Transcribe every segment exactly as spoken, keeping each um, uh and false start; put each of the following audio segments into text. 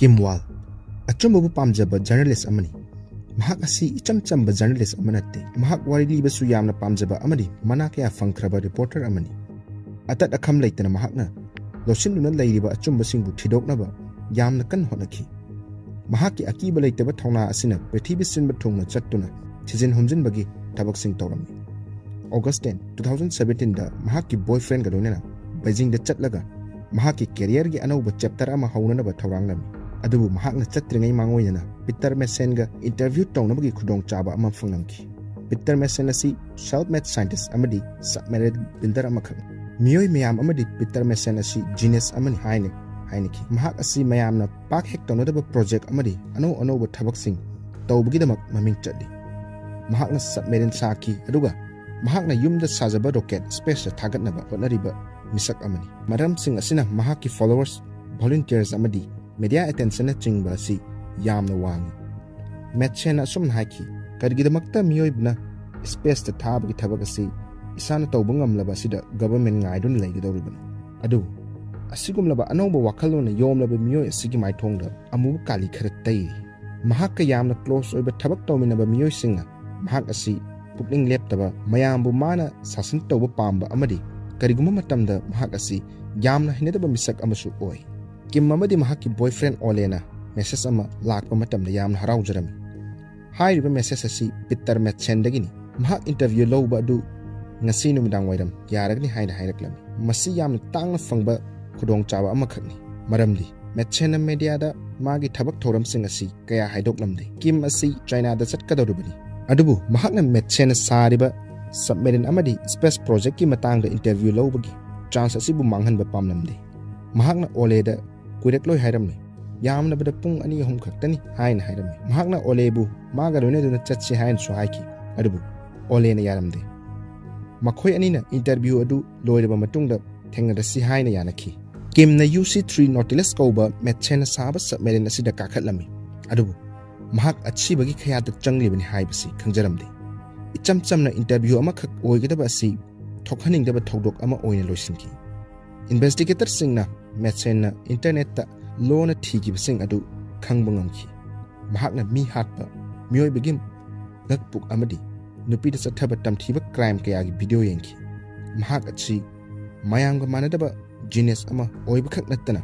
ꯀꯤꯝ ꯋꯥꯜ ꯑꯆꯨꯝꯕꯕꯨ ꯄꯥꯝꯖꯕ ꯖꯔꯅꯦꯂꯤꯁ ꯑꯃꯅꯤ꯫ ꯃꯍꯥꯛ ꯑꯁꯤ ꯏꯆꯝ ꯆꯝꯕ ꯖꯔꯅꯦꯂꯤꯁ ꯑꯃ ꯅꯠꯇꯦ꯫ ꯃꯍꯥꯛ ꯋꯥꯔꯤ ꯂꯤꯕꯁꯨ ꯌꯥꯝꯅ ꯄꯥꯝꯖꯕ ꯑꯃꯗꯤ ꯃꯅꯥ ꯀꯌꯥ ꯐꯪꯈ꯭ꯔꯕ ꯔꯤꯄꯣꯔꯇꯔ ꯑꯃꯅꯤ꯫ ꯑꯇꯠ ꯑꯈꯝ ꯂꯩꯇꯅ ꯃꯍꯥꯛꯅ ꯂꯣꯠꯁꯤꯟꯗꯨꯅ ꯂꯩꯔꯤꯕ ꯑꯆꯨꯝꯕꯁꯤꯡꯕꯨ ꯊꯤꯗꯣꯛꯅꯕ ꯌꯥꯝꯅ ꯀꯟꯅ ꯍꯣꯠꯅꯈꯤ꯫ ꯃꯍꯥꯛꯀꯤ ꯑꯀꯤꯕ ꯂꯩꯇꯕ ꯊꯧꯅꯥ ꯑꯁꯤꯅ ꯄ꯭ꯔꯤꯊꯤꯕꯤ ꯁꯤꯟꯕ ꯊꯨꯡꯅ ꯆꯠꯇꯨꯅ ꯊꯤꯖꯤꯟ ꯍꯨꯝꯖꯤꯟꯕꯒꯤ ꯊꯕꯛꯁꯤꯡ ꯇꯧꯔꯝꯃꯤ꯫ ꯑꯣꯒꯁ ꯇꯦꯟ, ꯇꯨ ꯊꯥꯎꯖꯟ ꯁꯕꯦꯟꯇꯤꯟꯗ ꯃꯍꯥꯛꯀꯤ ꯕꯣꯏꯐ꯭ꯔꯦꯟꯒ ꯂꯣꯏꯅꯅ ꯕꯩꯖꯤꯡꯗ ꯆꯠꯂꯒ ꯃꯍꯥꯛꯀꯤ ꯀꯦꯔꯤꯌꯔꯒꯤ ꯑꯅꯧꯕ ꯆꯦꯞꯇꯔ ꯑꯃ ꯍꯧꯅꯅꯕ ꯊꯧꯔꯥꯡꯂꯝꯃꯤ꯫ ꯑꯗꯨꯕꯨ ꯃꯍꯥꯛꯅ ꯆꯠꯇ꯭ꯔꯤꯉꯩ ꯃꯥꯡꯑꯣꯏꯅꯅ ꯄꯤꯇꯔ ꯃꯦꯁꯦꯟꯒ ꯏꯟꯇꯔꯚ꯭ꯌꯨ ꯇꯧꯅꯕꯒꯤ ꯈꯨꯗꯣꯡꯆꯥꯕ ꯑꯃ ꯐꯪꯂꯝꯈꯤ꯫ ꯄꯤꯇꯔ ꯃꯦꯁꯦꯟ ꯑꯁꯤ ꯁꯦꯜꯐ ꯃꯦꯗ ꯁꯥꯏꯟꯇꯤꯁ ꯑꯃꯗꯤ ꯁꯕꯃꯦꯔꯤꯟ ꯕꯤꯜꯗꯔ ꯑꯃꯈꯛꯅꯤ꯫ ꯃꯤꯑꯣꯏ ꯃꯌꯥꯝ ꯑꯃꯗꯤ ꯄꯤꯇꯔ ꯃꯦꯁꯦꯟ ꯑꯁꯤ ꯖꯤꯅꯤꯌꯁ ꯑꯃꯅꯤ ꯍꯥꯏꯅ ꯍꯥꯏꯅꯈꯤ꯫ ꯃꯍꯥꯛ ꯑꯁꯤ ꯃꯌꯥꯝꯅ ꯄꯥꯛ ꯍꯦꯛ ꯇꯧꯅꯗꯕ ꯄ꯭ꯔꯣꯖꯦꯛ ꯑꯃꯗꯤ ꯑꯅꯧ ꯑꯅꯧꯕ ꯊꯕꯛꯁꯤꯡ ꯇꯧꯕꯒꯤꯗꯃꯛ ꯃꯃꯤꯡ ꯆꯠꯂꯤ꯫ ꯃꯍꯥꯛꯅ ꯁꯕꯃꯦꯔꯤꯟ ꯁꯥꯈꯤ, ꯑꯗꯨꯒ ꯃꯍꯥꯛꯅ ꯌꯨꯝꯗ ꯁꯥꯖꯕ ꯔꯣꯀꯦꯠ ꯁ꯭ꯄꯦꯁꯇ ꯊꯥꯒꯠꯅꯕ ꯍꯣꯠꯅꯔꯤꯕ ꯃꯤꯁꯛ ꯑꯃꯅꯤ꯫ ꯃꯔꯝꯁꯤꯡ ꯑꯁꯤꯅ ꯃꯍꯥꯛꯀꯤ ꯐꯣꯂꯣꯋꯔꯁ, ꯚꯣꯂꯨꯟꯇꯤꯌꯔꯁ ꯑꯃꯗꯤ ꯃꯦꯗꯤꯌꯥ ꯑꯦꯇꯦꯟꯁꯟꯅꯆꯤꯡꯕ ꯑꯁꯤ ꯌꯥꯝꯅ ꯋꯥꯡꯏ꯫ ꯃꯦꯠꯁꯦꯟꯅ ꯑꯁꯨꯝꯅ ꯍꯥꯏꯈꯤ, "ꯀꯔꯤꯒꯤꯗꯃꯛꯇ ꯃꯤꯑꯣꯏꯕꯅ ꯁ꯭ꯄꯦꯁꯇ ꯊꯥꯕꯒꯤ ꯊꯕꯛ ꯑꯁꯤ ꯏꯁꯥꯅ ꯇꯧꯕ ꯉꯝꯂꯕ ꯑꯁꯤꯗ ꯒꯕꯔꯃꯦꯟ ꯉꯥꯏꯗꯨꯅ ꯂꯩꯒꯗꯧꯔꯤꯕꯅꯣ?" ꯑꯗꯨꯕꯨ ꯑꯁꯤꯒꯨꯝꯂꯕ ꯑꯅꯧꯕ ꯋꯥꯈꯜꯂꯣꯟꯅ ꯌꯣꯝꯂꯕ ꯃꯤꯑꯣꯏ ꯑꯁꯤꯒꯤ ꯃꯥꯏꯊꯣꯡꯗ ꯑꯃꯨꯕ ꯀꯥꯂꯤ ꯈꯔ ꯇꯩꯔꯤ꯫ ꯃꯍꯥꯛꯀ ꯌꯥꯝꯅ ꯀ꯭ꯂꯣꯁ ꯑꯣꯏꯕ ꯊꯕꯛ ꯇꯧꯃꯤꯟꯅꯕ ꯃꯤꯑꯣꯏꯁꯤꯡꯅ ꯃꯍꯥꯛ ꯑꯁꯤ ꯄꯨꯛꯅꯤꯡ ꯂꯦꯞꯇꯕ, ꯃꯌꯥꯝꯕꯨ ꯃꯥꯅ ꯁꯥꯁꯟ ꯇꯧꯕ ꯄꯥꯝꯕ ꯑꯃꯗꯤ ꯀꯔꯤꯒꯨꯝꯕ ꯃꯇꯝꯗ ꯃꯍꯥꯛ ꯑꯁꯤ ꯌꯥꯝꯅ ꯍꯩꯅꯗꯕ ꯃꯤꯁꯛ ꯑꯃꯁꯨ ꯑꯣꯏ꯫ ꯀꯤꯝ ꯑꯃꯗꯤ ꯃꯍꯥꯛꯀꯤ ꯕꯣꯏꯐ꯭ꯔꯦꯟ ꯑꯣꯂꯦꯅ ꯃꯦꯁꯦꯖ ꯑꯃ ꯂꯥꯛꯄ ꯃꯇꯝꯗ ꯌꯥꯝꯅ ꯍꯔꯥꯎꯖꯔꯝꯃꯤ꯫ ꯍꯥꯏꯔꯤꯕ ꯃꯦꯁꯦꯖ ꯑꯁꯤ ꯄꯤꯇꯔ ꯃꯦꯠꯁꯦꯟꯗꯒꯤꯅꯤ꯫ ꯃꯍꯥꯛ ꯏꯟꯇꯔꯚ꯭ꯌꯨ ꯂꯧꯕ ꯑꯗꯨ ꯉꯁꯤ ꯅꯨꯃꯤꯗꯥꯡ ꯋꯥꯏꯔꯝ ꯌꯥꯔꯒꯅꯤ ꯍꯥꯏꯅ ꯍꯥꯏꯔꯛꯂꯝꯃꯤ꯫ ꯃꯁꯤ ꯌꯥꯝꯅ ꯇꯥꯡꯅ ꯐꯪꯕ ꯈꯨꯗꯣꯡꯆꯥꯕ ꯑꯃꯈꯛꯅꯤ, ꯃꯔꯝꯗꯤ ꯃꯦꯠꯁꯦꯟꯅ ꯃꯦꯗꯤꯌꯥꯗ ꯃꯥꯒꯤ ꯊꯕꯛ ꯊꯧꯔꯝꯁꯤꯡ ꯑꯁꯤ ꯀꯌꯥ ꯍꯥꯏꯗꯣꯛꯂꯝꯗꯦ꯫ ꯀꯤꯝ ꯑꯁꯤ ꯆꯥꯏꯅꯥꯗ ꯆꯠꯀꯗꯧꯔꯤꯕꯅꯤ, ꯑꯗꯨꯕꯨ ꯃꯍꯥꯛꯅ ꯃꯦꯠꯁꯦꯟꯅ ꯁꯥꯔꯤꯕ ꯁꯕꯃꯦꯔꯤꯟ ꯑꯃꯗꯤ ꯁ꯭ꯄꯦꯁ ꯄ꯭ꯔꯣꯖꯦꯛꯀꯤ ꯃꯇꯥꯡꯗ ꯏꯟꯇꯔꯚ꯭ꯌꯨ ꯂꯧꯕꯒꯤ ꯆꯥꯟꯁ ꯑꯁꯤꯕꯨ ꯃꯥꯡꯍꯟꯕ ꯄꯥꯝꯂꯝꯗꯦ꯫ ꯃꯍꯥꯛꯅ ꯑꯣꯂꯦꯗ ꯀꯨꯏꯔꯛꯂꯣꯏ ꯍꯥꯏꯔꯝꯃꯤ꯫ ꯌꯥꯝꯂꯕꯗ ꯄꯨꯡ ꯑꯅꯤ ꯑꯍꯨꯝ ꯈꯛꯇꯅꯤ ꯍꯥꯏꯅ ꯍꯥꯏꯔꯝꯃꯤ꯫ ꯃꯍꯥꯛꯅ ꯑꯣꯂꯦꯕꯨ ꯃꯥꯒ ꯂꯣꯏꯅꯗꯨꯅ ꯆꯠꯁꯤ ꯍꯥꯏꯅꯁꯨ ꯍꯥꯏꯈꯤ, ꯑꯗꯨꯕꯨ ꯑꯣꯂꯦꯅ ꯌꯥꯔꯝꯗꯦ꯫ ꯃꯈꯣꯏ ꯑꯅꯤꯅ ꯏꯟꯇꯔꯚ꯭ꯌꯨ ꯑꯗꯨ ꯂꯣꯏꯔꯕ ꯃꯇꯨꯡꯗ ꯊꯦꯡꯅꯔꯁꯤ ꯍꯥꯏꯅ ꯌꯥꯅꯈꯤ꯫ ꯀꯤꯝꯅ ꯌꯨ ꯁꯤ ꯊ꯭ꯔꯤ ꯅꯣꯇꯤꯂꯁ ꯀꯧꯕ ꯃꯦꯠꯁꯦꯟꯅ ꯁꯥꯕ ꯁꯕꯃꯦꯔꯤꯟ ꯑꯁꯤꯗ ꯀꯥꯈꯠꯂꯝꯃꯤ, ꯑꯗꯨꯕꯨ ꯃꯍꯥꯛ ꯑꯁꯤꯕꯒꯤ ꯈꯌꯥꯠꯇ ꯆꯪꯂꯤꯕꯅꯤ ꯍꯥꯏꯕꯁꯤ ꯈꯪꯖꯔꯝꯗꯦ꯫ ꯏꯆꯝ ꯆꯝꯅ ꯏꯟꯇꯔꯚ꯭ꯌꯨ ꯑꯃꯈꯛ ꯑꯣꯏꯒꯗꯕ ꯑꯁꯤ ꯊꯣꯛꯍꯟꯅꯤꯡꯗꯕ ꯊꯧꯗꯣꯛ ꯑꯃ ꯑꯣꯏꯅ ꯂꯣꯏꯁꯤꯟꯈꯤ꯫ ꯏꯟꯚꯦꯁꯇꯤꯒꯦꯇꯔꯁꯤꯡꯅ ꯃꯦꯠꯁꯦꯟꯅ ꯏꯟꯇꯔꯅꯦꯠꯇ ꯂꯣꯟꯅ ꯊꯤꯈꯤꯕꯁꯤꯡ ꯑꯗꯨ ꯈꯪꯕ ꯉꯝꯈꯤ꯫ ꯃꯍꯥꯛꯅ ꯃꯤ ꯍꯥꯠꯄ, ꯃꯤꯑꯣꯏꯕꯒꯤ ꯉꯛꯄꯨꯛ ꯑꯃꯗꯤ ꯅꯨꯄꯤꯗ ꯆꯠꯊꯕ ꯇꯝꯊꯤꯕ ꯀ꯭ꯔꯥꯏꯝ ꯀꯌꯥꯒꯤ ꯚꯤꯗꯤꯑꯣ ꯌꯦꯡꯈꯤ꯫ ꯃꯍꯥꯛ ꯑꯁꯤ ꯃꯌꯥꯝꯒ ꯃꯥꯟꯅꯗꯕ ꯖꯤꯅꯤꯌꯁ ꯑꯃ ꯑꯣꯏꯕꯈꯛ ꯅꯠꯇꯅ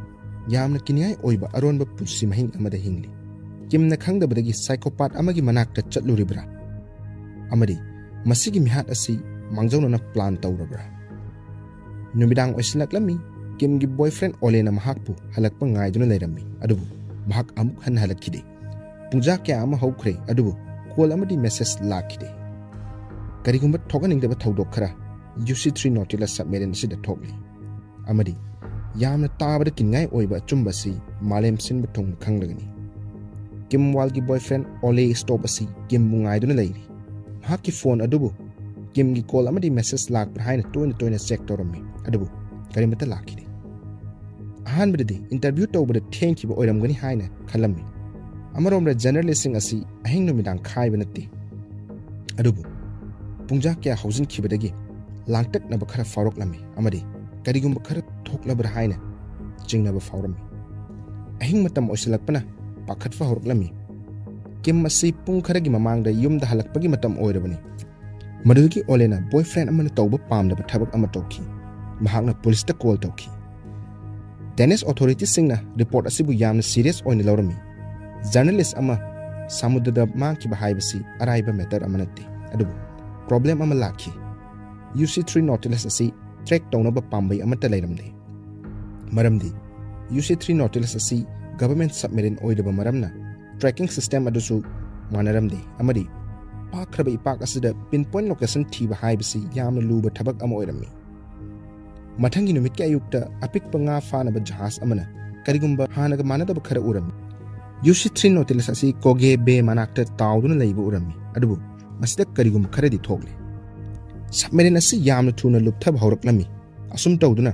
ꯌꯥꯝꯅ ꯀꯤꯅꯤꯡꯉꯥꯏ ꯑꯣꯏꯕ ꯑꯔꯣꯟꯕ ꯄꯨꯟꯁꯤ ꯃꯍꯤꯡ ꯑꯃꯗ ꯍꯤꯡꯂꯤ꯫ ꯀꯤꯝꯅ ꯈꯪꯗꯕꯗꯒꯤ ꯁꯥꯏꯀꯣꯄꯥꯠ ꯑꯃꯒꯤ ꯃꯅꯥꯛꯇ ꯆꯠꯂꯨꯔꯤꯕ꯭ꯔꯥ? ꯑꯃꯗꯤ ꯃꯁꯤꯒꯤ ꯃꯤꯍꯥꯠ ꯑꯁꯤ ꯃꯥꯡꯖꯧꯅꯅ ꯄ꯭ꯂꯥꯟ ꯇꯧꯔꯕ꯭ꯔꯥ? ꯅꯨꯃꯤꯗꯥꯡ ꯑꯣꯏꯁꯤꯜꯂꯛꯂꯝꯃꯤ꯫ ꯀꯤꯝꯒꯤ ꯕꯣꯏꯐ꯭ꯔꯦꯟ ꯑꯣꯂꯦꯅ ꯃꯍꯥꯛꯄꯨ ꯍꯜꯂꯛꯄ ꯉꯥꯏꯗꯨꯅ ꯂꯩꯔꯝꯃꯤ, ꯑꯗꯨꯕꯨ ꯃꯍꯥꯛ ꯑꯃꯨꯛ ꯍꯟꯅ ꯍꯜꯂꯛꯈꯤꯗꯦ꯫ ꯄꯨꯡꯖꯥ ꯀꯌꯥ ꯑꯃ ꯍꯧꯈ꯭ꯔꯦ, ꯑꯗꯨꯕꯨ ꯀꯣꯜ ꯑꯃꯗꯤ ꯃꯦꯁꯦꯖ ꯂꯥꯛꯈꯤꯗꯦ꯫ ꯀꯔꯤꯒꯨꯝꯕ ꯊꯣꯛꯍꯟꯅꯤꯡꯗꯕ ꯊꯧꯗꯣꯛ ꯈꯔ ꯌꯨ ꯁꯤ ꯊ꯭ꯔꯤ ꯅꯣꯇꯤꯂꯁ ꯁꯕꯃꯦꯔꯤꯟ ꯑꯁꯤꯗ ꯊꯣꯛꯂꯤ, ꯑꯃꯗꯤ ꯌꯥꯝꯅ ꯇꯥꯕꯗ ꯀꯤꯅꯤꯡꯉꯥꯏ ꯑꯣꯏꯕ ꯑꯆꯨꯝꯕ ꯑꯁꯤ ꯃꯥꯂꯦꯝ ꯁꯤꯟꯕ ꯊꯨꯡꯅ ꯈꯪꯂꯒꯅꯤ꯫ ꯀꯤꯝ ꯋꯥꯜꯒꯤ ꯕꯣꯏꯐ꯭ꯔꯦꯟ ꯑꯣꯂꯦ ꯁ꯭ꯇꯣꯞ ꯑꯁꯤ ꯀꯤꯝꯕꯨ ꯉꯥꯏꯗꯨꯅ ꯂꯩꯔꯤ꯫ ꯃꯍꯥꯛꯀꯤ ꯐꯣꯟ ꯑꯗꯨꯕꯨ ꯀꯤꯝꯒꯤ ꯀꯣꯜ ꯑꯃꯗꯤ ꯃꯦꯁꯦꯖ ꯂꯥꯛꯄ꯭ꯔꯥ ꯍꯥꯏꯅ ꯇꯣꯏꯅ ꯇꯣꯏꯅ ꯆꯦꯛ ꯇꯧꯔꯝꯃꯤ, ꯑꯗꯨꯕꯨ ꯀꯔꯤꯃꯠꯇ ꯂꯥꯛꯈꯤꯗꯦ꯫ ꯑꯍꯥꯟꯕꯗꯗꯤ ꯏꯟꯇꯔꯚ꯭ꯌꯨ ꯇꯧꯕꯗ ꯊꯦꯡꯈꯤꯕ ꯑꯣꯏꯔꯝꯒꯅꯤ ꯍꯥꯏꯅ ꯈꯜꯂꯝꯃꯤ꯫ ꯑꯃꯔꯣꯝꯗ ꯖꯔꯅꯦꯂꯤꯁꯁꯤꯡ ꯑꯁꯤ ꯑꯍꯤꯡ ꯅꯨꯃꯤꯗꯥꯡ ꯈꯥꯏꯕ ꯅꯠꯇꯦ, ꯑꯗꯨꯕꯨ ꯄꯨꯡꯖꯥ ꯀꯌꯥ ꯍꯧꯖꯤꯟꯈꯤꯕꯗꯒꯤ ꯂꯥꯡꯇꯛꯅꯕ ꯈꯔ ꯐꯥꯎꯔꯛꯂꯝꯃꯤ ꯑꯃꯗꯤ ꯀꯔꯤꯒꯨꯝꯕ ꯈꯔ ꯊꯣꯛꯂꯕ꯭ꯔꯥ ꯍꯥꯏꯅ ꯆꯤꯡꯅꯕ ꯐꯥꯎꯔꯝꯃꯤ꯫ ꯑꯍꯤꯡ ꯃꯇꯝ ꯑꯣꯏꯁꯤꯜꯂꯛꯄꯅ ꯄꯥꯈꯠꯄ ꯍꯧꯔꯛꯂꯝꯃꯤ꯫ ꯀꯤꯝ ꯑꯁꯤ ꯄꯨꯡ ꯈꯔꯒꯤ ꯃꯃꯥꯡꯗ ꯌꯨꯝꯗ ꯍꯜꯂꯛꯄꯒꯤ ꯃꯇꯝ ꯑꯣꯏꯔꯕꯅꯤ꯫ ꯃꯗꯨꯗꯒꯤ ꯑꯣꯂꯦꯅ ꯕꯣꯏꯐ꯭ꯔꯦꯟ ꯑꯃꯅ ꯇꯧꯕ ꯄꯥꯝꯗꯕ ꯊꯕꯛ ꯑꯃ ꯇꯧꯈꯤ꯫ ꯃꯍꯥꯛꯅ ꯄꯨꯂꯤꯁꯇ ꯀꯣꯜ ꯇꯧꯈꯤ꯫ ꯗꯦꯅꯤꯁ ꯑꯣꯊꯣꯔꯤꯇꯤꯁꯤꯡꯅ ꯔꯤꯄꯣꯔꯠ ꯑꯁꯤꯕꯨ ꯌꯥꯝꯅ ꯁꯤꯔꯤꯌꯁ ꯑꯣꯏꯅ ꯂꯧꯔꯝꯃꯤ꯫ ꯖꯔꯅꯦꯂꯤꯁ ꯑꯃ ꯁꯃꯨꯗ꯭ꯔꯗ ꯃꯥꯡꯈꯤꯕ ꯍꯥꯏꯕꯁꯤ ꯑꯔꯥꯏꯕ ꯃꯦꯇꯔ ꯑꯃ ꯅꯠꯇꯦ, ꯑꯗꯨꯕꯨ ꯄ꯭ꯔꯣꯕ꯭ꯂꯦꯝ ꯑꯃ ꯂꯥꯛꯈꯤ꯫ ꯌꯨ ꯁꯤ ꯊ꯭ꯔꯤ ꯅꯣꯇꯤꯂꯁ ꯑꯁꯤ ꯇ꯭ꯔꯦꯛ ꯇꯧꯅꯕ ꯄꯥꯝꯕꯩ ꯑꯃꯠꯇ ꯂꯩꯔꯝꯗꯦ, ꯃꯔꯝꯗꯤ ꯌꯨ ꯁꯤ ꯊ꯭ꯔꯤ ꯅꯣꯇꯤꯂꯁ ꯑꯁꯤ ꯒꯚꯔꯟꯃꯦꯟꯠ ꯁꯕꯃꯦꯔꯤꯟ ꯑꯣꯏꯗꯕ ꯃꯔꯝꯅ ꯇ꯭ꯔꯦꯀꯤꯡ ꯁꯤꯁꯇꯦꯝ ꯑꯗꯨꯁꯨ ꯃꯥꯟꯅꯔꯝꯗꯦ, ꯑꯃꯗꯤ ꯄꯥꯛꯈ꯭ꯔꯕ ꯏꯄꯥꯛ ꯑꯁꯤꯗ ꯄꯤꯟ ꯄꯣꯏꯟꯠ ꯂꯣꯀꯦꯁꯟ ꯊꯤꯕ ꯍꯥꯏꯕꯁꯤ ꯌꯥꯝꯅ ꯂꯨꯕ ꯊꯕꯛ ꯑꯃ ꯑꯣꯏꯔꯝꯃꯤ꯫ ꯃꯊꯪꯒꯤ ꯅꯨꯃꯤꯠꯀꯤ ꯑꯌꯨꯛꯇ ꯑꯄꯤꯛꯄ ꯉꯥ ꯐꯥꯅꯕ ꯖꯍꯥꯖ ꯑꯃꯅ ꯀꯔꯤꯒꯨꯝꯕ ꯍꯥꯟꯅꯒ ꯃꯥꯟꯅꯗꯕ ꯈꯔ ꯎꯔꯝꯃꯤ꯫ ꯌꯨ ꯁꯤ ꯊ꯭ꯔꯤ ꯅꯣꯇꯤꯂꯁ ꯑꯁꯤ ꯀꯣꯒꯦ ꯕꯦ ꯃꯅꯥꯛꯇ ꯇꯥꯎꯗꯨꯅ ꯂꯩꯕ ꯎꯔꯝꯃꯤ, ꯑꯗꯨꯕꯨ ꯃꯁꯤꯗ ꯀꯔꯤꯒꯨꯝꯕ ꯈꯔꯗꯤ ꯊꯣꯛꯂꯤ꯫ ꯁꯕꯃꯦꯔꯤꯟ ꯑꯁꯤ ꯌꯥꯝꯅ ꯊꯨꯅ ꯂꯨꯞꯊꯕ ꯍꯧꯔꯛꯂꯝꯃꯤ꯫ ꯑꯁꯨꯝ ꯇꯧꯗꯨꯅ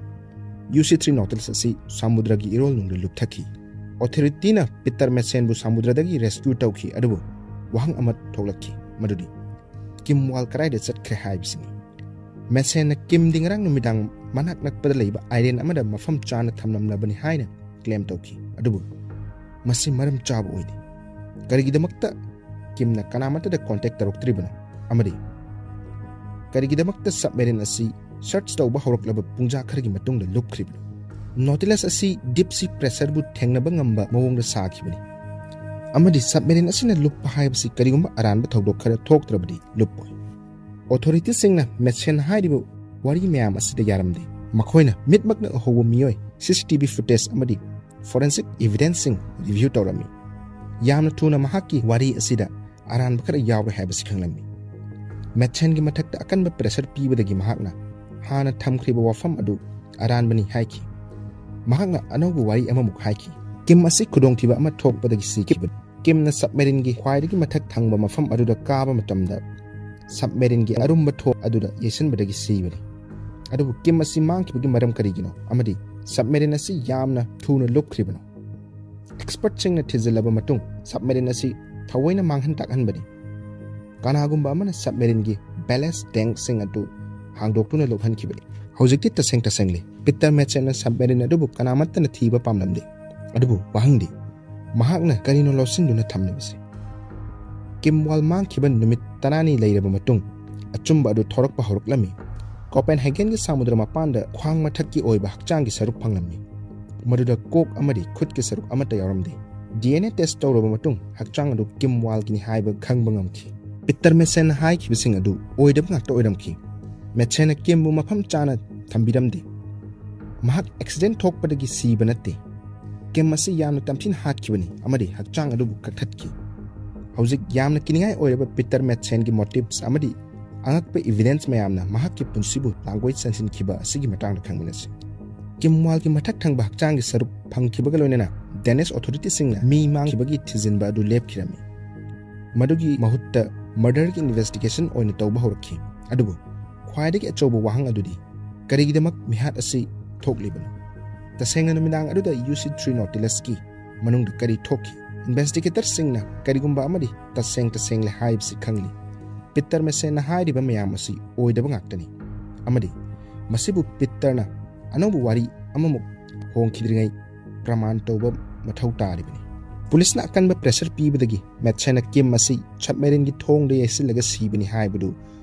ꯌꯨ ꯁꯤ ꯊ꯭ꯔꯤ ꯅꯣꯇꯤꯂꯁ ꯑꯁꯤ ꯁꯃꯨꯗ꯭ꯔꯒꯤ ꯏꯔꯣꯜꯅꯨꯡꯗ ꯂꯨꯞꯊꯈꯤ꯫ ꯑꯣꯊꯣꯔꯤꯇꯤꯅ ꯄꯤꯇꯔ ꯃꯦꯁꯦꯟꯕꯨ ꯁꯃꯨꯗ꯭ꯔꯗꯒꯤ ꯔꯦꯁꯀ꯭ꯌꯨ ꯇꯧꯈꯤ, ꯑꯗꯨꯕꯨ ꯋꯥꯍꯪ ꯑꯃ ꯊꯣꯛꯂꯛꯈꯤ, ꯃꯗꯨꯗꯤ ꯀꯤꯝ ꯋꯥꯜ ꯀꯗꯥꯏꯗ ꯆꯠꯈ꯭ꯔꯦ ꯍꯥꯏꯕꯁꯤꯅꯤ꯫ ꯃꯦꯁꯦꯟꯅ ꯀꯤꯝꯗꯤ ꯉꯔꯥꯡ ꯅꯨꯃꯤꯗꯥꯡ ꯃꯅꯥꯛ ꯅꯛꯄꯗ ꯂꯩꯕ ꯑꯥꯏꯂꯦꯟ ꯑꯃꯗ ꯃꯐꯝ ꯆꯥꯅ ꯊꯝꯂꯝꯂꯕꯅꯤ ꯍꯥꯏꯅ ꯀ꯭ꯂꯦꯝ ꯇꯧꯈꯤ꯫ ꯑꯗꯨꯕꯨ ꯃꯁꯤ ꯃꯔꯝ ꯆꯥꯕ ꯑꯣꯏꯗꯦ꯫ ꯀꯔꯤꯒꯤꯗꯃꯛꯇ ꯀꯤꯝꯅ ꯀꯅꯥꯃꯠꯇꯗ ꯀꯣꯟꯇꯦꯛ ꯇꯧꯔꯛꯇ꯭ꯔꯤꯕꯅꯣ? ꯑꯃꯗꯤ ꯀꯔꯤꯒꯤꯗꯃꯛꯇ ꯁꯕꯃꯦꯔꯤꯟ ꯑꯁꯤ ꯁꯔꯆ ꯇꯧꯕ ꯍꯧꯔꯛꯂꯕ ꯄꯨꯡꯖꯥ ꯈꯔꯒꯤ ꯃꯇꯨꯡꯗ ꯂꯨꯞꯈ꯭ꯔꯤꯕꯅꯣ? ꯅꯣꯇꯤꯂꯁ ꯑꯁꯤ ꯗꯤꯞ ꯁꯤ ꯄ꯭ꯔꯦꯁꯔꯕꯨ ꯊꯦꯡꯅꯕ ꯉꯝꯕ ꯃꯑꯣꯡꯗ ꯁꯥꯈꯤꯕꯅꯤ, ꯑꯃꯗꯤ ꯁꯕꯃꯦꯔꯤꯟ ꯑꯁꯤꯅ ꯂꯨꯞꯄ ꯍꯥꯏꯕꯁꯤ ꯀꯔꯤꯒꯨꯝꯕ ꯑꯔꯥꯟꯕ ꯊꯧꯗꯣꯛ ꯈꯔ ꯊꯣꯛꯇ꯭ꯔꯕꯗꯤ ꯂꯨꯞꯄꯣꯏ꯫ ꯑꯣꯊꯣꯔꯤꯇꯤꯁꯤꯡꯅ ꯃꯦꯠꯁꯦꯟ ꯍꯥꯏꯔꯤꯕ ꯋꯥꯔꯤ ꯃꯌꯥꯝ ꯑꯁꯤꯗ ꯌꯥꯔꯝꯗꯦ꯫ ꯃꯈꯣꯏꯅ ꯃꯤꯠꯃꯛꯅ ꯎꯍꯧꯕ ꯃꯤꯑꯣꯏ, ꯁꯤ ꯁꯤ ꯇꯤ ꯚꯤ ꯐꯨꯇꯦꯖ ꯑꯃꯗꯤ ꯐꯣꯔꯦꯟꯁꯤꯛ ꯏꯚꯤꯗꯦꯟꯁꯁꯤꯡ ꯔꯤꯚ꯭ꯌꯨ ꯇꯧꯔꯝꯃꯤ꯫ ꯌꯥꯝꯅ ꯊꯨꯅ ꯃꯍꯥꯛꯀꯤ ꯋꯥꯔꯤ ꯑꯁꯤꯗ ꯑꯔꯥꯟꯕ ꯈꯔ ꯌꯥꯎꯔꯦ ꯍꯥꯏꯕꯁꯤ ꯈꯪꯂꯝꯃꯤ꯫ ꯃꯦꯠꯁꯦꯟꯒꯤ ꯃꯊꯛꯇ ꯑꯀꯟꯕ ꯄ꯭ꯔꯦꯁꯔ ꯄꯤꯕꯗꯒꯤ ꯃꯍꯥꯛꯅ ꯍꯥꯟꯅ ꯊꯝꯈ꯭ꯔꯤꯕ ꯋꯥꯐꯝ ꯑꯗꯨ ꯑꯔꯥꯟꯕꯅꯤ ꯍꯥꯏꯈꯤ꯫ ꯃꯍꯥꯛꯅ ꯑꯅꯧꯕ ꯋꯥꯔꯤ ꯑꯃꯃꯨꯛ ꯍꯥꯏꯈꯤ꯫ ꯀꯤꯝ ꯑꯁꯤ ꯈꯨꯗꯣꯡꯊꯤꯕ ꯑꯃ ꯊꯣꯛꯄꯗꯒꯤ ꯁꯤꯈꯤꯕꯅꯤ꯫ ꯀꯤꯝꯅ ꯁꯕꯃꯦꯔꯤꯟꯒꯤ ꯈ꯭ꯋꯥꯏꯗꯒꯤ ꯃꯊꯛ ꯊꯪꯕ ꯃꯐꯝ ꯑꯗꯨꯗ ꯀꯥꯕ ꯃꯇꯝꯗ ꯁꯕꯃꯦꯔꯤꯟꯒꯤ ꯑꯔꯨꯝꯕ ꯊꯣꯡ ꯑꯗꯨꯗ ꯌꯩꯁꯟꯕꯗꯒꯤ ꯁꯤꯕꯅꯤ꯫ ꯑꯗꯨꯕꯨ ꯀꯤꯝ ꯑꯁꯤ ꯃꯥꯡꯈꯤꯕꯒꯤ ꯃꯔꯝ ꯀꯔꯤꯒꯤꯅꯣ ꯑꯃꯗꯤ ꯁꯕꯃꯦꯔꯤꯟ ꯑꯁꯤ ꯌꯥꯝꯅ ꯊꯨꯅ ꯂꯨꯞꯈ꯭ꯔꯤꯕꯅꯣ? ꯑꯦꯛꯁꯄꯔꯠꯁꯤꯡꯅ ꯊꯤꯖꯤꯜꯂꯕ ꯃꯇꯨꯡ ꯁꯕꯃꯦꯔꯤꯟ ꯑꯁꯤ ꯊꯑꯣꯏꯅ ꯃꯥꯡꯍꯟ ꯇꯥꯛꯍꯟꯕꯅꯤ꯫ ꯀꯅꯥꯒꯨꯝꯕ ꯑꯃꯅ ꯁꯕꯃꯦꯔꯤꯟꯒꯤ ꯕꯦꯂꯦꯁ ꯇꯦꯡꯛꯁꯤꯡ ꯑꯗꯨ ꯍꯥꯡꯗꯣꯛꯇꯨꯅ ꯂꯨꯞꯍꯟꯈꯤꯕꯅꯤ꯫ ꯍꯧꯖꯤꯛꯇꯤ ꯇꯁꯦꯡ ꯇꯁꯦꯡꯂꯦ, ꯄꯤꯇꯔ ꯃꯦꯠꯁꯦꯟꯅ ꯁꯕꯃꯦꯔꯤꯟ ꯑꯗꯨꯕꯨ ꯀꯅꯥꯃꯠꯇꯅ ꯊꯤꯕ ꯄꯥꯝꯂꯝꯗꯦ꯫ ꯑꯗꯨꯕꯨ ꯋꯥꯍꯪꯗꯤ, ꯃꯍꯥꯛꯅ ꯀꯔꯤꯅꯣ ꯂꯧꯁꯤꯟꯗꯨꯅ ꯊꯝꯂꯤꯕꯁꯤ? ꯀꯤꯝ ꯋꯥꯜ ꯃꯥꯡꯈꯤꯕ ꯅꯨꯃꯤꯠ ꯇꯔꯥꯅꯤ ꯂꯩꯔꯕ ꯃꯇꯨꯡ ꯑꯆꯨꯝꯕ ꯑꯗꯨ ꯊꯣꯔꯛꯄ ꯍꯧꯔꯛꯂꯝꯃꯤ꯫ ꯀꯣꯄꯦꯟꯍꯦꯒꯦꯟꯒꯤ ꯁꯃꯨꯗ꯭ꯔ ꯃꯄꯥꯟꯗ ꯈ꯭ꯋꯥꯡ ꯃꯊꯛꯀꯤ ꯑꯣꯏꯕ ꯍꯛꯆꯥꯡꯒꯤ ꯁꯔꯨꯛ ꯐꯪꯂꯝꯃꯤ, ꯃꯗꯨꯗ ꯀꯣꯛ ꯑꯃꯗꯤ ꯈꯨꯠꯀꯤ ꯁꯔꯨꯛ ꯑꯃꯠꯇ ꯌꯥꯎꯔꯝꯗꯦ꯫ ꯗꯤ ꯑꯦꯟ ꯑꯦ ꯇꯦꯁ ꯇꯧꯔꯕ ꯃꯇꯨꯡ ꯍꯛꯆꯥꯡ ꯑꯗꯨ ꯀꯤꯝ ꯋꯥꯜꯒꯤꯅꯤ ꯍꯥꯏꯕ ꯈꯪꯕ ꯉꯝꯈꯤ꯫ ꯄꯤꯇꯔ ꯃꯦꯠꯁꯦꯟꯅ ꯍꯥꯏꯈꯤꯕꯁꯤꯡ ꯑꯗꯨ ꯑꯣꯏꯗꯕ ꯉꯥꯛꯇ ꯑꯣꯏꯔꯝꯈꯤ꯫ ꯃꯦꯠꯁꯦꯟꯅ ꯀꯤꯝꯕꯨ ꯃꯐꯝ ꯆꯥꯅ ꯊꯝꯕꯤꯔꯝꯗꯦ꯫ ꯃꯍꯥꯛ ꯑꯦꯛꯁꯤꯗꯦꯟ ꯊꯣꯛꯄꯗꯒꯤ ꯁꯤꯕ ꯅꯠꯇꯦ꯫ ꯀꯤꯝ ꯑꯁꯤ ꯌꯥꯝꯅ ꯇꯝꯊꯤꯅ ꯍꯥꯠꯈꯤꯕꯅꯤ ꯑꯃꯗꯤ ꯍꯛꯆꯥꯡ ꯑꯗꯨꯕꯨ ꯀꯛꯊꯠꯈꯤ꯫ ꯍꯧꯖꯤꯛ ꯌꯥꯝꯅ ꯀꯤꯅꯤꯡꯉꯥꯏ ꯑꯣꯏꯔꯕ ꯄꯤꯇꯔ ꯃꯦꯠꯁꯦꯟꯒꯤ ꯃꯣꯇꯤꯞꯁ ꯑꯃꯗꯤ ꯑꯉꯛꯄ ꯏꯚꯤꯗꯦꯟꯁ ꯃꯌꯥꯝꯅ ꯃꯍꯥꯛꯀꯤ ꯄꯨꯟꯁꯤꯕꯨ ꯂꯥꯡꯒꯣꯏ ꯆꯟꯁꯤꯟꯈꯤꯕ ꯑꯁꯤꯒꯤ ꯃꯇꯥꯡꯗ ꯈꯪꯃꯤꯟꯅꯁꯤ꯫ ꯀꯤꯝ ꯋꯥꯜꯒꯤ ꯃꯊꯛ ꯊꯪꯕ ꯍꯛꯆꯥꯡꯒꯤ ꯁꯔꯨꯛ ꯐꯪꯈꯤꯕꯒ ꯂꯣꯏꯅꯅ ꯗꯦꯅꯤꯁ ꯑꯣꯊꯣꯔꯤꯇꯤꯁꯤꯡꯅ ꯃꯤ ꯃꯥꯡꯈꯤꯕꯒꯤ ꯊꯤꯖꯤꯟꯕ ꯑꯗꯨ ꯂꯦꯞꯈꯤꯔꯝꯃꯤ꯫ ꯃꯗꯨꯒꯤ ꯃꯍꯨꯠꯇ ꯃꯔꯗꯔꯒꯤ ꯏꯟꯚꯦꯁꯇꯤꯒꯦꯁꯟ ꯑꯣꯏꯅ ꯇꯧꯕ ꯍꯧꯔꯛꯈꯤ꯫ ꯑꯗꯨꯕꯨ ꯈ꯭ꯋꯥꯏꯗꯒꯤ ꯑꯆꯧꯕ ꯋꯥꯍꯪ ꯑꯗꯨꯗꯤ ꯀꯔꯤꯒꯤꯗꯃꯛ ꯃꯤꯍꯥꯠ ꯑꯁꯤ ꯊꯣꯛꯂꯤꯕꯅꯣ? ꯇꯁꯦꯡꯅ ꯅꯨꯃꯤꯗꯥꯡ ꯑꯗꯨꯗ ꯌꯨ ꯁꯤ ꯊ꯭ꯔꯤ ꯅꯣꯇꯤꯂꯁꯀꯤ ꯃꯅꯨꯡꯗ ꯀꯔꯤ ꯊꯣꯛꯈꯤ? ꯏꯟꯚꯦꯁꯇꯤꯒꯦꯇꯔꯁꯤꯡꯅ ꯀꯔꯤꯒꯨꯝꯕ ꯑꯃꯗꯤ ꯇꯁꯦꯡ ꯇꯁꯦꯡꯂꯦ ꯍꯥꯏꯕꯁꯤ ꯈꯪꯂꯤ꯫ ꯄꯤꯇꯔ ꯃꯦꯁꯦꯟꯅ ꯍꯥꯏꯔꯤꯕ ꯃꯌꯥꯝ ꯑꯁꯤ ꯑꯣꯏꯗꯕ ꯉꯥꯛꯇꯅꯤ, ꯑꯃꯗꯤ ꯃꯁꯤꯕꯨ ꯄꯤꯇꯔꯅ ꯑꯅꯧꯕ ꯋꯥꯔꯤ ꯑꯃꯃꯨꯛ ꯍꯣꯡꯈꯤꯗ꯭ꯔꯤꯉꯩ ꯄ꯭ꯔꯃꯥꯟ ꯇꯧꯕ ꯃꯊꯧ ꯇꯥꯔꯤꯕꯅꯤ꯫ ꯄꯨꯂꯤꯁꯅ ꯑꯀꯟꯕ pressure ꯄꯤꯕꯗꯒꯤ ꯃꯦꯠꯁꯦꯅ ꯀꯤꯝ ꯑꯁꯤ submarineꯒꯤ ꯊꯣꯡꯗ ꯌꯩꯁꯤꯜꯂꯒ ꯁꯤꯕꯅꯤ ꯍꯥꯏꯕꯗꯨ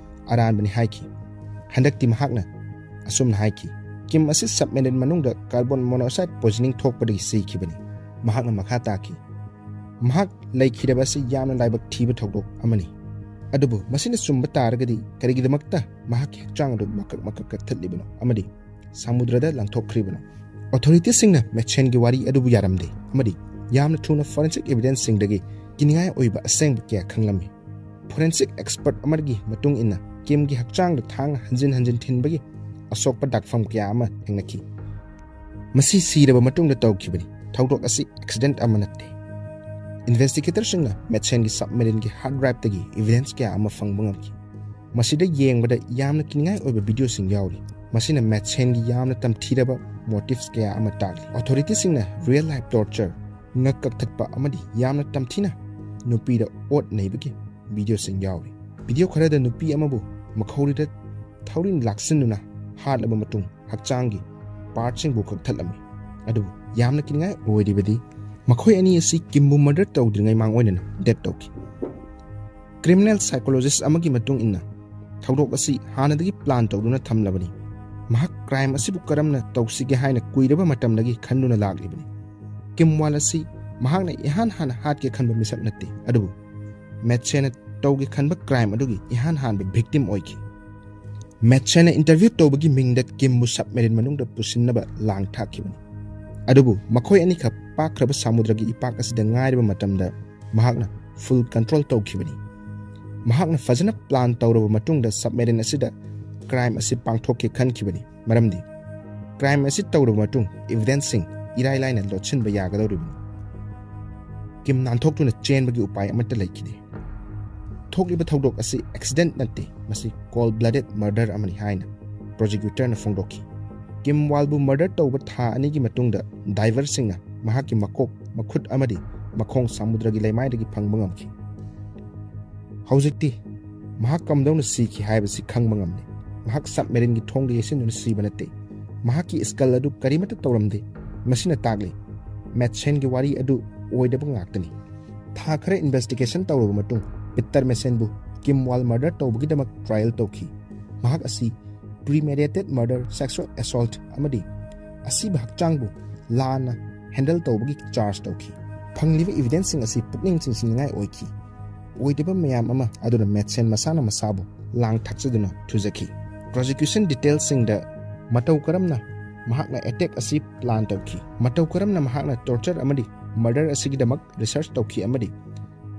ꯑꯔꯥꯟꯕꯅꯤ ꯍꯥꯏꯈꯤ꯫ ꯍꯟꯗꯛꯇꯤ ꯃꯍꯥꯛꯅ ꯑꯁꯨꯝꯅ ꯍꯥꯏꯈꯤ, "ꯀꯤꯝ ꯑꯁꯤ submarine ꯃꯅꯨꯡꯗ carbon monoxide poisoning ꯊꯣꯛꯄꯗꯒꯤ ꯁꯤꯈꯤꯕꯅꯤ꯫" ꯃꯍꯥꯛꯅ ꯃꯈꯥ ꯇꯥꯈꯤ, "ꯃꯍꯥꯛ ꯂꯩꯈꯤꯗꯕ ꯑꯁꯤ ꯌꯥꯝꯅ ꯂꯥꯏꯕꯛ ꯊꯤꯕ ꯊꯧꯗꯣꯛ ꯑꯃꯅꯤ꯫ ꯑꯗꯨꯕꯨ ꯃꯁꯤꯅ ꯆꯨꯝꯕ ꯇꯥꯔꯒꯗꯤ ꯀꯔꯤꯒꯤꯗꯃꯛꯇ ꯃꯍꯥꯛꯀꯤ ꯍꯛꯆꯥꯡ ꯑꯗꯨ ꯃꯀꯛ ꯃꯀꯛ ꯀꯛꯊꯠꯂꯤꯕꯅꯣ ꯑꯃꯗꯤ ꯁꯃꯨꯗ꯭ꯔꯗ ꯂꯪꯊꯣꯛꯈ꯭ꯔꯤꯕꯅꯣ?" Authorityꯁꯤꯡꯅ ꯃꯦꯠꯁꯦꯟꯒꯤ ꯋꯥꯔꯤ ꯑꯗꯨꯕꯨ ꯌꯥꯔꯝꯗꯦ ꯑꯃꯗꯤ ꯌꯥꯝꯅ ꯊꯨꯅ forensic evidenceꯁꯤꯡꯗꯒꯤ ꯀꯤꯅꯤꯡꯉꯥꯏ ꯑꯣꯏꯕ ꯑꯁꯦꯡꯕ ꯀꯌꯥ ꯈꯪꯂꯝꯃꯤ꯫ Forensic expert ꯑꯃꯒꯤ ꯃꯇꯨꯡ ꯏꯟꯅ, ꯀꯤꯝꯒꯤ ꯍꯛꯆꯥꯡꯗ ꯊꯥꯡꯅ ꯍꯟꯖꯤꯟ ꯍꯟꯖꯤꯟ ꯊꯤꯟꯕꯒꯤ ꯑꯁꯣꯛꯄ ꯗꯥꯛꯐꯝ ꯀꯌꯥ ꯑꯃ ꯊꯦꯡꯅꯈꯤ꯫ ꯃꯁꯤ ꯁꯤꯔꯕ ꯃꯇꯨꯡꯗ ꯇꯧꯈꯤꯕꯅꯤ꯫ ꯊꯧꯗꯣꯛ ꯑꯁꯤ accident ꯑꯃ ꯅꯠꯇꯦ꯫ Investigatorꯁꯤꯡꯅ ꯃꯦꯠꯁꯦꯟꯒꯤ submarineꯒꯤ hard driveꯇꯒꯤ evidence ꯀꯌꯥ ꯑꯃ ꯐꯪꯕ ꯉꯝꯈꯤ꯫ ꯃꯁꯤꯗ ꯌꯦꯡꯕꯗ ꯌꯥꯝꯅ ꯀꯤꯅꯤꯡꯉꯥꯏ ꯑꯣꯏꯕ videoꯁꯤꯡ ꯌꯥꯎꯔꯤ꯫ ꯃꯁꯤꯅ ꯃꯦꯠꯁꯦꯟꯒꯤ ꯌꯥꯝꯅ ꯇꯝꯊꯤꯔꯕ motives ꯀꯌꯥ ꯑꯃ ꯇꯥꯛꯂꯤ꯫ Authorityꯁꯤꯡꯅ real life torture, ꯉꯛ ꯀꯛꯊꯠꯄ ꯑꯃꯗꯤ ꯌꯥꯝꯅ ꯇꯝꯊꯤꯅ ꯅꯨꯄꯤꯗ ꯑꯣꯠ ꯅꯩꯕꯒꯤ videoꯁꯤꯡ ꯌꯥꯎꯔꯤ꯫ Video ꯈꯔꯗ ꯅꯨꯄꯤ ꯑꯃꯕꯨ ꯃꯈꯧꯔꯤꯗ ꯊꯧꯔꯤꯅ ꯂꯥꯛꯁꯤꯟꯗꯨꯅ ꯍꯥꯠꯂꯕ ꯃꯇꯨꯡ ꯍꯛꯆꯥꯡꯒꯤ partꯁꯤꯡꯕꯨ ꯀꯛꯊꯠꯂꯝꯃꯤ꯫ ꯑꯗꯨꯕꯨ ꯌꯥꯝꯅ ꯀꯤꯅꯤꯡꯉꯥꯏ ꯑꯣꯏꯔꯤꯕꯗꯤ ꯃꯈꯣꯏ ꯑꯅꯤ ꯑꯁꯤ ꯀꯤꯝꯕꯨ murder ꯇꯧꯗ꯭ꯔꯤꯉꯩ ꯃꯥꯡꯑꯣꯏꯅꯅ dead ꯇꯧꯈꯤ꯫ Criminal psychologist ꯑꯃꯒꯤ ꯃꯇꯨꯡ ꯏꯟꯅ, ꯊꯧꯗꯣꯛ ꯑꯁꯤ ꯍꯥꯟꯅꯗꯒꯤ plan ꯇꯧꯗꯨꯅ ꯊꯝꯂꯕꯅꯤ꯫ ꯃꯍꯥꯛ crime ꯑꯁꯤꯕꯨ ꯀꯔꯝꯅ ꯇꯧꯁꯤꯒꯦ ꯍꯥꯏꯅ ꯀꯨꯏꯔꯕ ꯃꯇꯝꯗꯒꯤ ꯈꯟꯗꯨꯅ ꯂꯥꯛꯂꯤꯕꯅꯤ꯫ ꯀꯤꯝ ꯋꯥꯜ ꯑꯁꯤ ꯃꯍꯥꯛꯅ ꯏꯍꯥꯟ ꯍꯥꯟꯅ ꯍꯥꯠꯀꯦ ꯈꯟꯕ ꯃꯤꯁꯛ ꯅꯠꯇꯦ, ꯑꯗꯨꯕꯨ ꯃꯦꯠꯁꯦꯅ ꯇꯧꯒꯦ ꯈꯟꯕ crime ꯑꯗꯨꯒꯤ ꯏꯍꯥꯟ ꯍꯥꯟꯕ victim ꯑꯣꯏꯈꯤ꯫ ꯃꯦꯠꯁꯦꯅ interview ꯇꯧꯕꯒꯤ ꯃꯤꯡꯗ ꯀꯤꯝꯕꯨ submarine ꯃꯅꯨꯡꯗ ꯄꯨꯁꯤꯟꯅꯕ ꯂꯥꯡ ꯊꯥꯛꯈꯤꯕꯅꯤ꯫ ꯑꯗꯨꯕꯨ ꯃꯈꯣꯏ ꯑꯅꯤꯈꯛ ꯄꯥꯛꯈ꯭ꯔꯕ ꯁꯃꯨꯗ꯭ꯔꯒꯤ ꯏꯄꯥꯛ ꯑꯁꯤꯗ ꯉꯥꯏꯔꯕ ꯃꯇꯝꯗ ꯃꯍꯥꯛꯅ full control ꯇꯧꯈꯤꯕꯅꯤ꯫ ꯃꯍꯥꯛꯅ ꯐꯖꯅ plan ꯇꯧꯔꯕ ꯃꯇꯨꯡꯗ submarine ꯑꯁꯤꯗ crime ꯑꯁꯤ ꯄꯥꯡꯊꯣꯛꯀꯦ ꯈꯟꯈꯤꯕꯅꯤ, ꯃꯔꯝꯗꯤ crime ꯑꯁꯤ ꯇꯧꯔꯕ ꯃꯇꯨꯡ evidenceꯁꯤꯡ ꯏꯔꯥꯏ ꯂꯥꯏꯅ ꯂꯣꯠꯁꯤꯟꯕ ꯌꯥꯒꯗꯧꯔꯤꯕꯅꯤ꯫ ꯀꯤꯝ ꯅꯥꯟꯊꯣꯛꯇꯨꯅ ꯆꯦꯟꯕꯒꯤ ꯎꯄꯥꯏ ꯑꯃꯠꯇ ꯂꯩꯈꯤꯗꯦ꯫ ꯊꯣꯛꯂꯤꯕ ꯊꯧꯗꯣꯛ ꯑꯁꯤ accident ꯅꯠꯇꯦ, ꯃꯁꯤ cold blooded murder ꯑꯃꯅꯤ ꯍꯥꯏꯅ prosecutorꯅ ꯐꯣꯡꯗꯣꯛꯈꯤ꯫ ꯀꯤꯝ ꯋꯥꯜꯕꯨ murder ꯇꯧꯕ ꯊꯥ ꯑꯅꯤꯒꯤ ꯃꯇꯨꯡꯗ diverꯁꯤꯡꯅ ꯃꯍꯥꯛꯀꯤ ꯃꯀꯣꯛ, ꯃꯈꯨꯠ ꯑꯃꯗꯤ ꯃꯈꯣꯡ ꯁꯃꯨꯗ꯭ꯔꯒꯤ ꯂꯩꯃꯥꯏꯗꯒꯤ ꯐꯪꯕ ꯉꯝꯈꯤ꯫ ꯍꯧꯖꯤꯛꯇꯤ ꯃꯍꯥꯛ ꯀꯝꯗꯧꯅ ꯁꯤꯈꯤ ꯍꯥꯏꯕꯁꯤ ꯈꯪꯕ ꯉꯝꯂꯦ꯫ ꯃꯍꯥꯛ submarineꯒꯤ ꯊꯣꯡꯗ ꯌꯩꯁꯤꯟꯗꯨꯅ ꯁꯤꯕ ꯅꯠꯇꯦ꯫ ꯃꯍꯥꯛꯀꯤ skull ꯑꯗꯨ ꯀꯔꯤꯃꯠꯇ ꯇꯧꯔꯝꯗꯦ꯫ ꯃꯁꯤꯅ ꯇꯥꯛꯂꯤ, ꯃꯦꯠꯁꯦꯟꯒꯤ ꯋꯥꯔꯤ ꯑꯗꯨ ꯑꯣꯏꯗꯕ ꯉꯥꯛꯇꯅꯤ꯫ ꯊꯥ ꯈꯔ ꯏꯟꯚꯦꯁꯇꯤꯒꯦꯁꯟ ꯇꯧꯔꯕ ꯃꯇꯨꯡ ꯄꯤꯇꯔ ꯃꯦꯁꯦꯟꯕꯨ ꯀꯤꯝ ꯋꯥꯜ ꯃꯔꯗꯔ ꯇꯧꯕꯒꯤꯗꯃꯛ ꯇ꯭ꯔꯥꯏꯌꯦꯜ ꯇꯧꯈꯤ꯫ ꯃꯍꯥꯛ ꯑꯁꯤ ꯄ꯭ꯔꯤꯃꯦꯗꯤꯇꯦꯠ ꯃꯔꯗꯔ, ꯁꯦꯛꯁꯨꯋꯦꯜ ꯑꯦꯁꯣꯜꯠ ꯑꯃꯗꯤ ꯑꯁꯤꯕ ꯍꯛꯆꯥꯡꯕꯨ ꯂꯥꯟꯅ ꯍꯦꯟꯗꯜ ꯇꯧꯕꯒꯤ ꯆꯥꯔꯖ ꯇꯧꯈꯤ꯫ ꯐꯪꯂꯤꯕ ꯏꯚꯤꯗꯦꯟꯁꯁꯤꯡ ꯑꯁꯤ ꯄꯨꯛꯅꯤꯡ ꯆꯤꯡꯁꯤꯟꯅꯤꯡꯉꯥꯏ ꯑꯣꯏꯈꯤ꯫ ꯑꯣꯏꯗꯕ ꯃꯌꯥꯝ ꯑꯃ ꯑꯗꯨꯅ ꯃꯦꯠꯁꯦꯟ ꯃꯁꯥꯅ ꯃꯁꯥꯕꯨ ꯂꯥꯡ ꯊꯥꯛꯆꯗꯨꯅ ꯊꯨꯖꯈꯤ꯫ ꯄ꯭ꯔꯣꯁꯤꯀ꯭ꯌꯨꯁꯟ ꯗꯤꯇꯦꯜꯁꯤꯡꯗ ꯃꯇꯧ ꯀꯔꯝꯅ ꯃꯍꯥꯛꯅ ꯑꯦꯇꯦꯛ ꯑꯁꯤ ꯄ꯭ꯂꯥꯟ ꯇꯧꯈꯤ, ꯃꯇꯧ ꯀꯔꯝꯅ ꯃꯍꯥꯛꯅ ꯇꯣꯔꯆꯔ ꯑꯃꯗꯤ ꯃꯔꯗꯔ ꯑꯁꯤꯒꯤꯗꯃꯛ ꯔꯤꯁꯔꯆ ꯇꯧꯈꯤ ꯑꯃꯗꯤ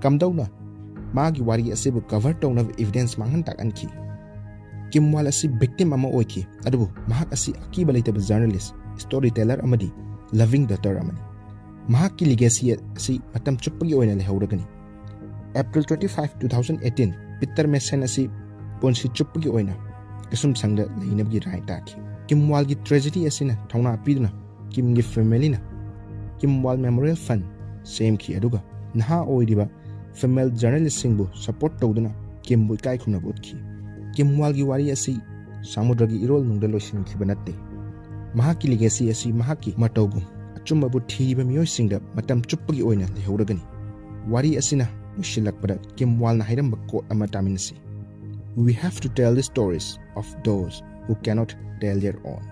ꯀꯝꯗꯧꯅ ꯃꯥꯒꯤ ꯋꯥꯔꯤ ꯑꯁꯤꯕꯨ ꯀꯚꯔ ꯇꯧꯅꯕ ꯏꯚꯤꯗꯦꯟꯁ ꯃꯥꯡꯍꯟ ꯇꯥꯛꯍꯟꯈꯤ꯫ ꯀꯤꯝ ꯋꯥꯜ ꯑꯁꯤ ꯚꯤꯛꯇꯤꯝ ꯑꯃ ꯑꯣꯏꯈꯤ, ꯑꯗꯨꯕꯨ ꯃꯍꯥꯛ ꯑꯁꯤ ꯑꯀꯤꯕ ꯂꯩꯇꯕ ꯖꯔꯅꯦꯂꯤꯁ, ꯁ꯭ꯇꯣꯔꯤ ꯇꯦꯂꯔ ꯑꯃꯗꯤ ꯂꯚꯤꯡ ꯗꯣꯇꯔ ꯑꯃꯅꯤ꯫ ꯃꯍꯥꯛꯀꯤ ꯂꯤꯒꯦꯁꯤ ꯑꯁꯤ ꯃꯇꯝ ꯆꯨꯞꯄꯒꯤ ꯑꯣꯏꯅ ꯂꯩꯍꯧꯔꯒꯅꯤ꯫ April twenty five, two thousand eighteen, Peter Mason ꯑꯁꯤ ꯄꯨꯟꯁꯤ ꯆꯨꯞꯄꯒꯤ ꯑꯣꯏꯅ ꯀꯩꯁꯨꯝꯁꯪꯗ ꯂꯩꯅꯕꯒꯤ ꯔꯥꯏ ꯇꯥꯈꯤ꯫ ꯀꯤꯝ ꯋꯥꯜꯒꯤ ꯇ꯭ꯔꯦꯖꯦꯗꯤ ꯑꯁꯤꯅ ꯊꯧꯅꯥ ꯄꯤꯗꯨꯅ ꯀꯤꯝꯒꯤ ꯐꯦꯃꯤꯂꯤꯅ ꯀꯤꯝ ꯋꯥꯜ ꯃꯦꯃꯣꯔꯤꯌꯦꯜ ꯐꯟ ꯁꯦꯝꯈꯤ, ꯑꯗꯨꯒ ꯅꯍꯥ ꯑꯣꯏꯔꯤꯕ ꯐꯤꯃꯦꯜ ꯖꯔꯅꯦꯂꯤꯁꯁꯤꯡꯕꯨ ꯁꯄꯣꯔꯠ ꯇꯧꯗꯨꯅ ꯀꯤꯝꯕꯨ ꯏꯀꯥꯏ ꯈꯨꯝꯅꯕ ꯎꯠꯈꯤ꯫ ꯀꯤꯝ ꯋꯥꯜꯒꯤ ꯋꯥꯔꯤ ꯑꯁꯤ ꯁꯃꯨꯗ꯭ꯔꯒꯤ ꯏꯔꯣꯜ ꯅꯨꯡꯗ ꯂꯣꯏꯁꯤꯟꯈꯤꯕ ꯅꯠꯇꯦ꯫ ꯃꯍꯥꯛꯀꯤ ꯂꯤꯒꯦꯁꯤ ꯑꯁꯤ ꯃꯍꯥꯛꯀꯤ ꯃꯇꯧꯒꯨꯝ ꯑꯆꯨꯝꯕꯕꯨ ꯊꯤꯔꯤꯕ ꯃꯤꯑꯣꯏꯁꯤꯡꯗ ꯃꯇꯝ ꯆꯨꯞꯄꯒꯤ ꯑꯣꯏꯅ ꯂꯩꯍꯧꯔꯒꯅꯤ꯫ ꯋꯥꯔꯤ ꯑꯁꯤꯅ ꯂꯣꯏꯁꯤꯜꯂꯛꯄꯗ ꯀꯤꯝ ꯋꯥꯜꯅ ꯍꯥꯏꯔꯝꯕ ꯀꯣꯠ ꯑꯃ ꯇꯥꯃꯤꯟꯅꯁꯤ: "We have to tell the stories of those who cannot tell their own."